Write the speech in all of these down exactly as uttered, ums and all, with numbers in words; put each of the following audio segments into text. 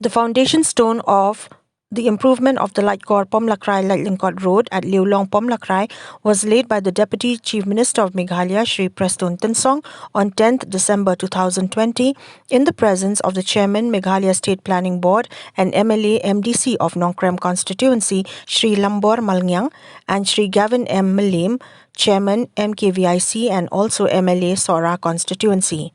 The foundation stone of the improvement of the Laitkor Pomlakrai Laitlyngkot Road at Liulong Pomlakrai was laid by the Deputy Chief Minister of Meghalaya, Shri Prestone Tynsong, on tenth December two thousand twenty, in the presence of the Chairman, Meghalaya State Planning Board, and M L A M D C of Nongkrem Constituency, Shri Lambor Malngiang, and Shri Gavin M Mylliem, Chairman, M K V I C, and also M L A Sohra Constituency.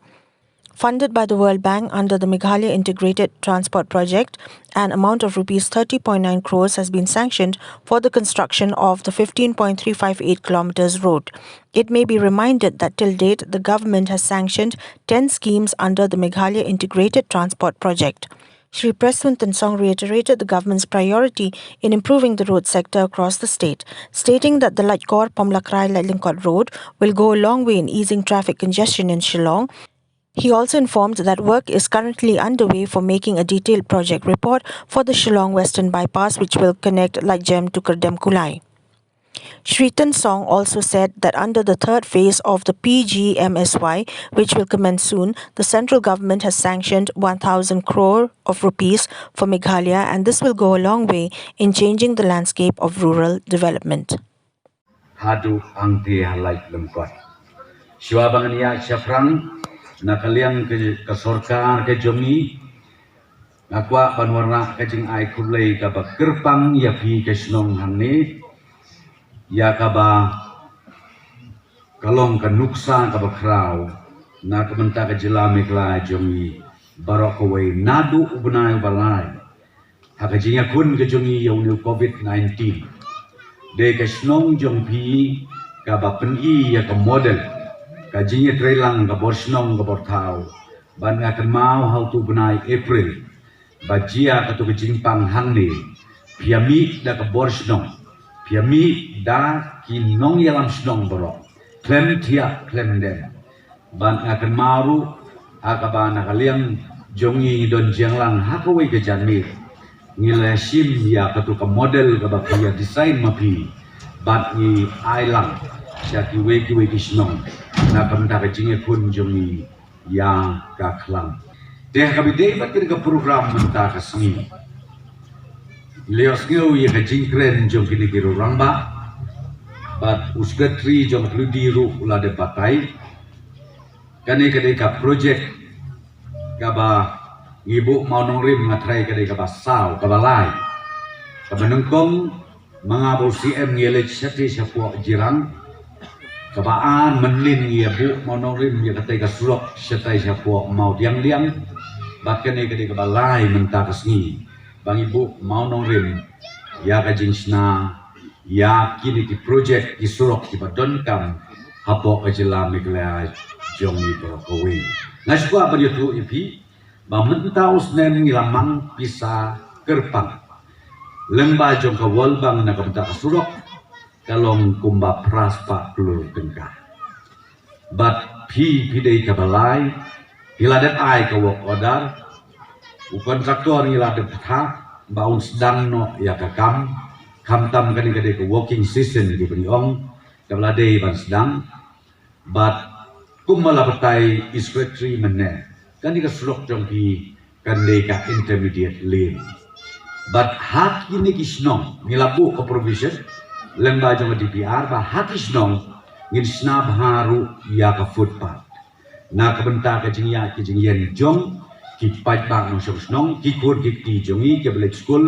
Funded by the World Bank under the Meghalaya Integrated Transport Project, an amount of rupees thirty point nine crores has been sanctioned for the construction of the fifteen point three five eight kilometers road. It may be reminded that till date, the government has sanctioned ten schemes under the Meghalaya Integrated Transport Project. Shri Prestone Tynsong reiterated the government's priority in improving the road sector across the state, stating that the Laitkor Pomlakrai Laitlyngkot Road will go a long way in easing traffic congestion in Shillong. He also informed that work is currently underway for making a detailed project report for the Shillong Western Bypass, which will connect Laitjem to Kyrdemkulai. Shri Tynsong also said that under the third phase of the P G M S Y, which will commence soon, the central government has sanctioned one thousand crore of rupees for Meghalaya, and this will go a long way in changing the landscape of rural development. Haduh hangtei ha Laitlyngkot. Shuwa ba ngan ïaid shaphrang na ka liang ka, ka sorkar ka jong ngi, nga kwah ban wanrah ka jingai khublei kaba kyrpang ïa phi ka shnong hangne, ïa kaba ka long ka nuksa kaba khraw na ka bynta ka jylla Meghalaya jong ngi baroh kawei naduh u bnai uba lai ha ka jingïakhun ka jong ngi ïa une u Covid nineteen. Dei ka shnong jong phi kaba pyni ïa ka model ka jingïatreilang ka bor shnong ka bor thaw. Bad nga kynmaw ha utu u bnai April ba jia katu ka jingpang hangne, phi ïa mih da ka bor shnong, phi ïa mih da ki nongïalam shnong baroh, khlem thiah khlem dem. Bad nga kynmaw ruh ha kaba na ka liang jong ngi ngi don jingïalang ha kawei ka janmiet, ngi la shim ïa katu ka model kaba phi ïa design ma phi, bad ngi ai lang sha kiwei kiwei ki shnong na ka bynta ka jingïakhun jong ngi ïa ka khlam. Te ha kaba ïadei bad kane ka program mynta ka sngi, ngi la ïohsngew ïa ka jingkren jong kine ki rangbah bad u Secretary jong ka Thliew Dih ruh u la dep batai. Kane ka dei ka projek kaba ngi buh Mawngrim, nga tharai ka dei kaba saw, kaba lai. Kaba nyngkong ma nga bad u C M ngi ïa leit shatei shapoh Jirang. Kaba ar mynnin ngi ïa buh Mawngrim ïa katei ka surok shatei shapoh Mawdiangdiang. Bad kane ka dei kaba lai mynta ka sngi ba ngi buh Mawngrim ïa ka jingshna ïa kine ki projek ki surok kiba donkam hapoh ka jylla Meghalaya jong ngi baroh kawei. Nga sngewkwah ban ïathuh ïa phi ba mynta u snem ngi la mang pisa kyrpang lyngba jong ka World Bank na ka bynta ka surok ka long kumba phra spah klur tyngka. Bad phi, phi dei kaba lai, phi la dep ai ka work order, u kontraktor ngi la dep kthah ba un sdang noh ïa ka kam. Khamtam kane ka dei ka working session kiba ngi ong, kaba la dei ban sdang. Bad kumba la batai i Secretary mynne, kane ka surok jong phi kan dei ka intermediate lane. Bad ha kine ki shnong ngi la buh ka provision lyngba jong ka D P R ba ha ki shnong ngin shna bha ruh ïa ka footpath na ka bynta ka jingïaid ka jingïeng jong ki paidbah nongshong shnong, ki khun ki kti jong ngi kiba leit skul,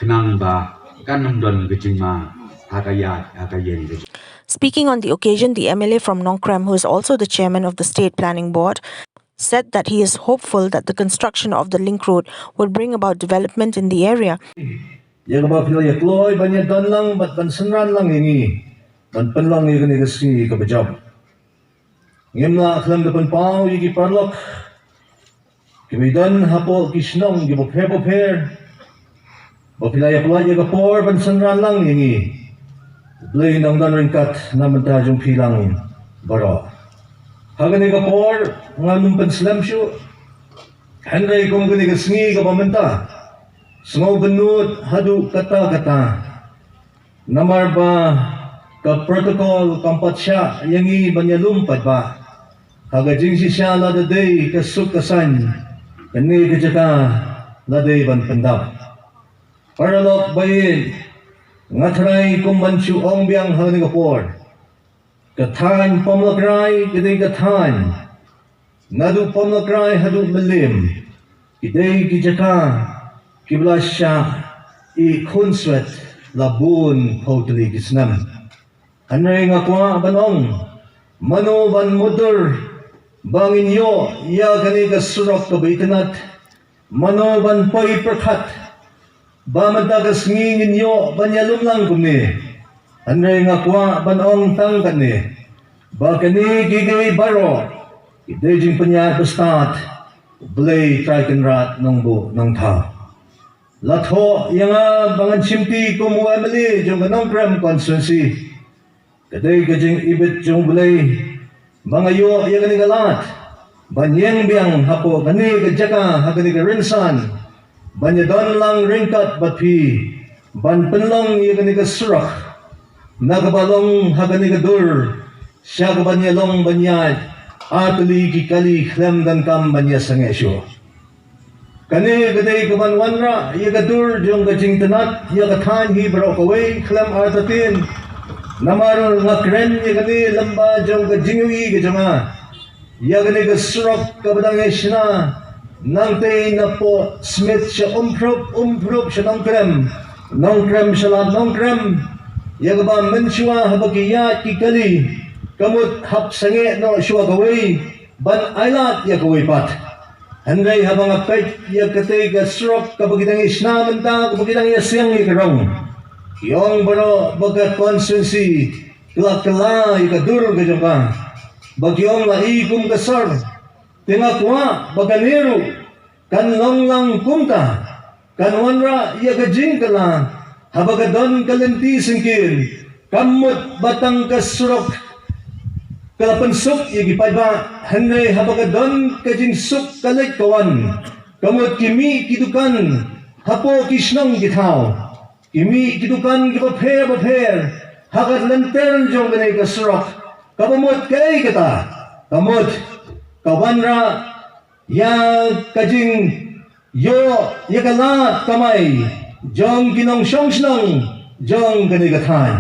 khnang ba kan ym don ka jingma ha ka ïaid ha ka ïeng ka jingïeng. Speaking on the occasion, the M L A from Nongkrem, who is also the chairman of the State Planning Board, said that he is hopeful that the construction of the link road will bring about development in the area. Ïa kaba phi la ïa kloi ban ïa don lang bad ban synran lang ïa ngi ban pynlong ïa kane ka sngi kaba jop. Ngim lah khlem da pynpaw ïa ki paralok kiba don hapoh ki shnong kiba pher ba pher ba phi la ïa pynlait ïa ka por ban synran lang ïa ngi. Blei nang don ryngkat na bynta jong phi lang baroh. Ha kane ka por ngam nym pynslem shuh. Hynrei kum kane ka sngi kaba mynta, sngewbha nud haduh katta katta. Namar ba ka protocol kam pat shah ïa ngi ban ïalum pat ba ha ka jingshisha lada dei ka suk ka saiñ, kane ka jaka la dei ban pyndap. Paralok ba ïeit, nga trai kum ban shu ong biang ha kane ka por. Ka thaiñ Pamlakrai ka dei ka thaiñ. Naduh Pamlakrai haduh Mylliem, ki dei ki jaka kiba la shah ïeh khunswet la bun phew tylli ki snem. Hynrei nga kwah ban ong, mano ban mutdur ba ngin ïoh ïa kane ka surok kaba itynnad? Mano ban poi pyrkhat ba mynta ka sngi ngin ïoh ban ïalum lang kumne? Hynrei nga kwah ban ong tang kane, ba kine kiei kiei baroh ki dei jingpynïaid ba stad U Blei Trai Kynrad Nongbuh Nongthaw. La thoh ïa nga ba ngan shimti kum u M L A jong ka Nongkrem constituency. Ka dei ka jingibit jong U Blei ba nga ïoh ïa kane ka lad ban ïeng biang hapoh kane ka jaka ha kane ka rynsan, ban ïadon lang ryngkat bad phi ban pynlong ïa kane ka surok na kaba long ha kane ka dur sha kaban ïalong ban ïaid ar tylli ki kali khlem donkam ban ïasangeh shuh. Kane ka dei kaban wanrah ïa ka dur jong ka jingtynnad ïa ka thaiñ hi baroh kawei khlem artatien. Namar nga kren ïa kane lyngba jong ka jingïohi ka jong nga ïa kane ka surok kaba dang ïashna nangtei napoh Smit sha Umphrup, Umphrup sha Nongkrem, Nongkrem sha Lad Nongkrem, ïa kaba mynshuwa haba ki ïaid ki kali ka mut hap sangeh noh shuwa kawei ban ailad ïa kawei pat. Hynrei haba nga peit ïa katei ka surok kaba ki dang ïashna mynta, kaba ki dang ïaseng ïa ka rong, ki ong baroh ba ka constituency ka la kylla ïa ka dur ka jong ka, ba ki ong la i kum ka sor. Te nga kwah ba kane ruh kan long lang kumta, kan wanrah ïa ka jingkylla haba ka don ka lynti syngkien. Kam mut ba tang ka surok ka la pynsuk ïa ki paidbah, hynrei haba ka don ka jingsuk ka leit ka wan, ka mut ki mih ki dukan hapoh ki shnong ki thaw, ki mih ki dukan kiba pher ba pher ha ka lynter jong kane ka surok. Kaba mut kaei kata? Ka mut ka wanrah ïa ka jingïoh ïa ka lad kamai jong ki nongshong shnong jong kane ka thaiñ.